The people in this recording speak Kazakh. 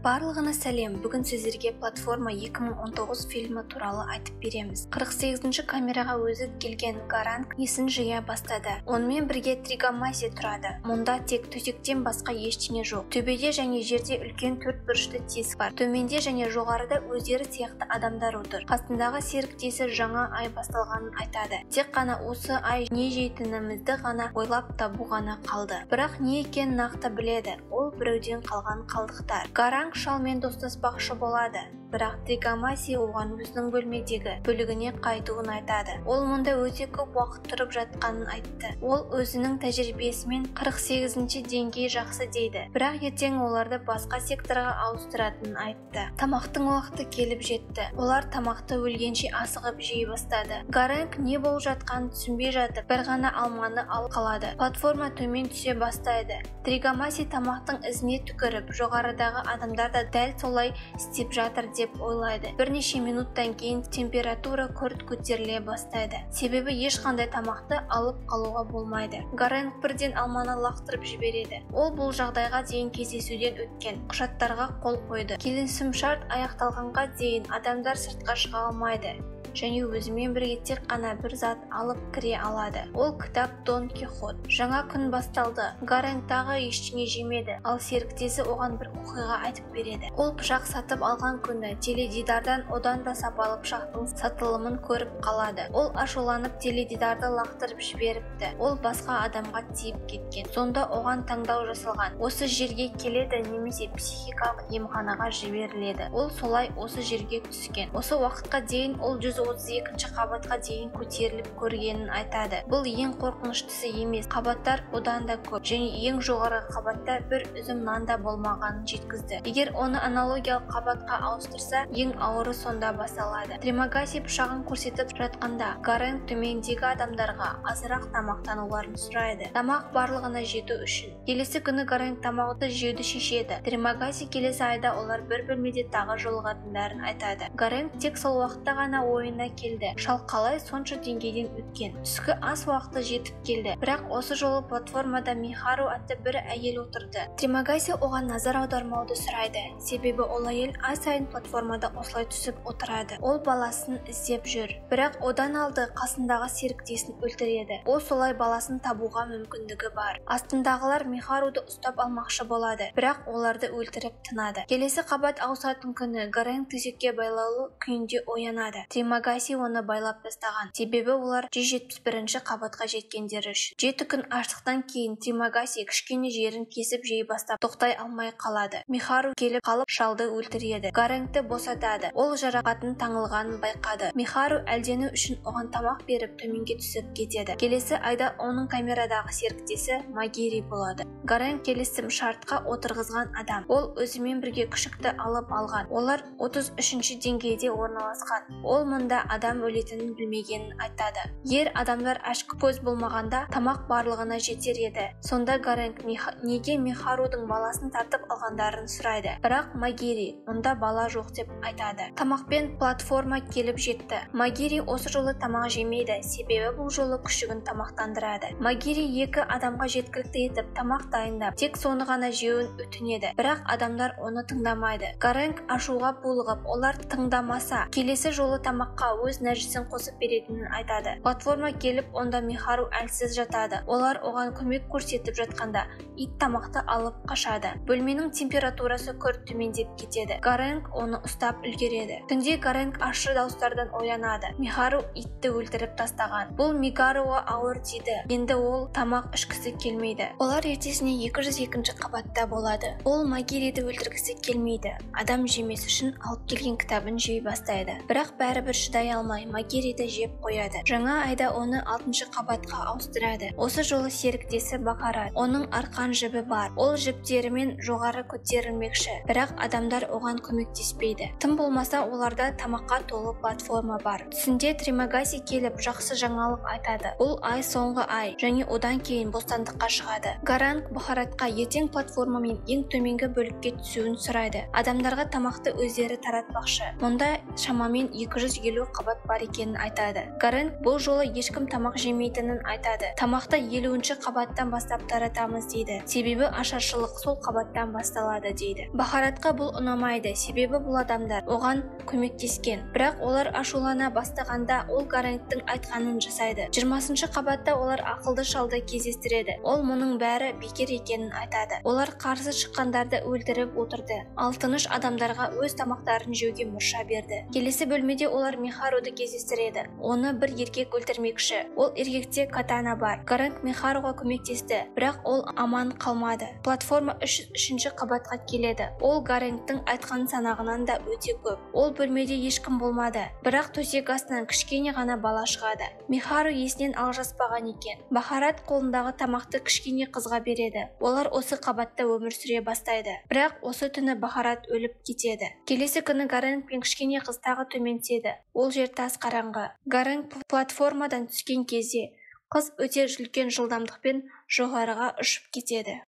Барлығына сәлем. Бүгін сіздерге «Платформа 2019» фильмі туралы айтып береміз. 48-ші камераға өзі келген Гаранг есін жия бастады. Онымен бірге Тригамаси тұрады. Мұнда тек төсектен басқа ештеңе жоқ. Төбеде және жерде үлкен төрт бұрышты тесік бар. Төменде және жоғарыда өздері сияқты адамдар отыр. Қасындағы серіктесі жаңа ай басталғанын айтады. Тек қана осы ай не жейтінімізді ғана ойлап табу ғана қалды. Бірақ не екенін нақты біледі. Ол біреуден қалған қалдықтар. Гаранг шалмен достаспақшы болады, бірақ Тригамаси оған өзінің бөлмедегі бөлігіне қайтуын айтады. Ол мұнда өте көп уақыт тұрып жатқанын айтты. Ол өзінің тәжірибесімен 48-ші деңгей жақсы дейді, бірақ ертең оларды басқа секторға ауыстыратынын айтты. Тамақтың уақыты келіп жетті. Олар тамақты өлгенше асығып жей бастады. Гаранг не болып жатқанын түсінбей жатып, бір ғана алманы алып қалады. Платформа төмен түсе бастайды. Тригамаси тамақтың ізіне түкіріп, жоғарыдағы адамдар да дәл солай істеп жатыр деп ойлайды. Бірнеше минуттан кейін температура күрт көтеріле бастайды. Себебі ешқандай тамақты алып қалуға болмайды. Гаранг бірден алманы лақтырып жібереді. Ол бұл жағдайға дейін кездесуден өткен құжаттарға қол қойды. Келісімшарт аяқталғанға дейін адамдар сыртқа шыға алмайды және өзімен бірге тек қана бір зат алып кіре алады. Ол кітап «Дон Кихот». Жаңа күн басталды. Гаранг тағы ештеңе жемеді, ал серіктесі оған бір оқиға айтып береді. Ол пышақ сатып алған күні теледидардан одан да сапалы пышақтың сатылымын көріп қалады. Ол ашуланып теледидарды лақтырып жіберіпті. Ол басқа адамға тиіп кеткен. Сонда оған таңдау жасалған: осы жерге келеді немесе психикалық емханаға жіберіледі. Ол солай осы жерге түскен. Осы уақытқа дейін ол 132-ші қабатқа дейін көтеріліп көргенін айтады. Бұл ең қорқыныштысы емес, қабаттар одан да көп және ең жоғарғы қабатта бір үзім нан да болмағанын жеткізді. Егер оны аналогиялық қабатқа ауыстырса, ең ауыры сонда басталады. Тримагаси пышағын көрсетіп жатқанда, Гаранг төмендегі адамдарға азырақ тамақтануларын сұрайды. Тамақ барлығына жету үшін. Келесі күні Гаранг тамақты жеуді шешеді. Тримагаси келесі айда олар бір бөлмеде тағы жолығатындарын айтады. Гаранг тек сол уақытта ғана ойына келді. Шал қалай сонша деңгейден өткен? Түскі ас уақыты жетіп келді. Бірақ осы жолы платформада Михару атты бір әйел отырды. Тримагаси оған назар аудармауды сұрайды. Себебі ол әйел ай сайын платформада осылай түсіп отырады. Ол баласын іздеп жүр. Бірақ одан алды қасындағы серіктесін өлтіреді. Ол солай баласын табуға мүмкіндігі бар. Астындағылар Михаруды ұстап алмақшы болады, бірақ оларды өлтіріп тынады. Келесі қабат ауысатын күні Гаранг төсекке байлаулы күйінде оянады. Тримагаси оны байлап тастаған. Себебі олар 171-ші қабатқа жеткендері үшін. 7 күн аштықтан кейін Тримагаси кішкене жерін кесіп жей бастап, тоқтай алмай қалады. Михару келіп қалып, шалды өлтіреді. Гарангты босатады. Ол жарақатын таңылғанын байқады. Михару әлдену үшін оған тамақ беріп, төменге түсіп кетеді. Келесі айда оның камерадағы серіктесі Магири болады. Гаранг келісім шартқа отырғызған адам. Ол өзімен бірге күшікті алып алған. Олар 33-ші деңгейде орналасқан. Ол мұнда адам өлетінін білмегенін айтады. Ер адамдар ашкөз болмағанда, тамақ барлығына жетер еді. Сонда Гаранг неге Михарудың баласын тартып алғандарын сұрайды. Бірақ Магири мұнда бала жоқ деп айтады. Тамақпен платформа келіп жетті. Магири осы жолы тамақ жемейді, себебі бұл жолы күшігін тамақтандырады. Магири екі адамға жеткілікті етіп тамақ дайындап, тек соны ғана жеуін өтінеді. Бірақ адамдар оны тыңдамайды. Гаранг ашуға булығып, олар тыңдамаса, келесі жолы тамаққа өз нәжісін қосып беретінін айтады. Платформа келіп, онда Михару әлсіз жатады. Олар оған көмек көрсетіп жатқанда, ит тамақты алып қашады. Бөлменің температурасы күрт төмендеп кетеді. Гаранг оны ұстап үлгереді. Түнде Гаранг ащы дауыстардан оянады. Михару итті өлтіріп тастаған. Бұл Мигаруға ауыр тиді. Енді ол тамақ ішкісі келмейді. Олар ертесіне 202-ші қабатта болады. Ол Магириді өлтіргісі келмейді. Адам жемес үшін алып келген кітабын жей бастайды. Бірақ бәрібір шыдай алмай Магириді жеп қояды. Жаңа айда оны 6-шы қабатқа ауыстырады. Осы жолы серіктесі Бақарат. Оның арқан жібі бар. Ол жіптерімен жоғары көтерілмекші. Бірақ адамдар оған көмектеспейді. Тым болмаса оларда тамаққа толы платформа бар. Түсінде Тримагаси келіп жақсы жаңалық айтады. Бұл ай соңғы ай және одан кейін бостандыққа шығады. Гаранг Бахаратқа ертең платформамен ең төменгі бөлікке түсуін сұрайды. Адамдарға тамақты өздері таратпақшы. Мұнда шамамен 250 50 қабат бар екенін айтады. Гаранг бұл жолы ешкім тамақ жемейтінін айтады. Тамақты 50-ші қабаттан бастап таратамыз дейді. Себебі ашаршылық сол қабаттан басталады дейді. Бахаратқа бұл ұнамайды, себебі бұл адамдар оған көмектескен. Бірақ олар ашулана бастағанда ол Гарангтың айтқанын жасайды. 20-шы қабатта олар ақылды шалды кездестіреді. Ол мұның бәрі бекер екенін айтады. Олар қарсы шыққандарды өлтіріп отырды. Ал тыныш адамдарға өз тамақтарын жеуге мұрша берді. Келесі бөлмеде олар Михаруды кездестіреді. Оны бір еркек өлтірмекші. Ол еркекте катана бар. Гаранг Михаруға көмектесті, бірақ ол аман қалмады. Платформа 303-ші қабатқа келеді. Ол Гарангтың айтқан санағынан да өте көп. Ол бөлмеде ешкім болмады, бірақ төсек астынан кішкене ғана бала шығады. Михару есінен алжаспаған екен. Бахарат қолындағы тамақты кішкене қызға береді. Олар осы қабатта өмір сүре бастайды. Бірақ осы түні Бахарат өліп кетеді. Келесі күні Гаранг пен кішкене қыз тағы төмен түседі. Ол жер тас қараңғы. Гаранг платформадан түскен кезде қыз өте үлкен жылдамдықпен жоғарыға ұшып кетеді.